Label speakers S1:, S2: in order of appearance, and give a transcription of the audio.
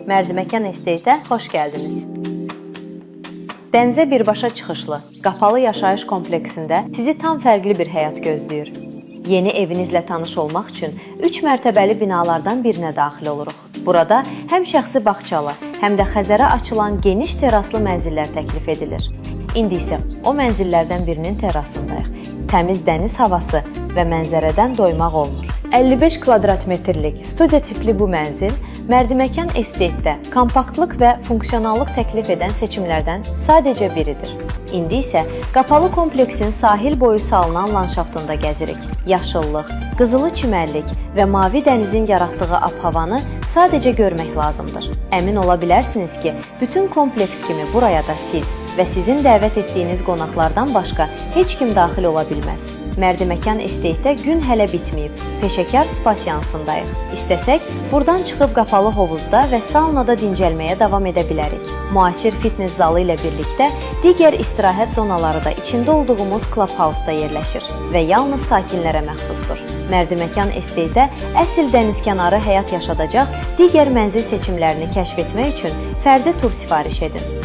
S1: Mərdiməkan Estate-ə xoş gəldiniz. Dənizə birbaşa çıxışlı, qapalı yaşayış kompleksində sizi tam fərqli bir həyat gözləyir. Yeni evinizlə tanış olmaq üçün 3 mərtəbəli binalardan birinə daxil oluruq. Burada həm şəxsi bağçalı, həm də Xəzərə açılan geniş terraslı mənzillər təklif edilir. İndi isə o mənzillərdən birinin terrasındayıq. Təmiz dəniz havası və mənzərədən doymaq olmur. 55 kvadrat metrlik studiya tipli bu mənzil Mərdiməkan Estate-də kompaktlıq və funksionallıq təklif edən seçimlərdən sadəcə biridir. İndi isə qapalı kompleksin sahil boyu salınan landşaftında gəzirik. Yaşıllıq, qızılı çimərlik və mavi dənizin yaratdığı ab-havanı sadəcə görmək lazımdır. Əmin ola bilərsiniz ki, bütün kompleks kimi buraya da siz və sizin dəvət etdiyiniz qonaqlardan başqa heç kim daxil ola bilməz. Mərdiməkan Estate-də gün hələ bitməyib. Peşəkar spa seansındayıq. İstəsək, burdan çıxıb qapalı hovuzda və saunada dincəlməyə davam edə bilərik. Müasir fitness zalı ilə birlikdə digər istirahət zonaları da içində olduğumuz Clubhouse-da yerləşir və yalnız sakinlərə məxsusdur. Mərdiməkan Estate-də əsl dənizkənarı həyat yaşadacaq digər mənzil seçimlərini kəşf etmək üçün fərdi tur sifariş edin.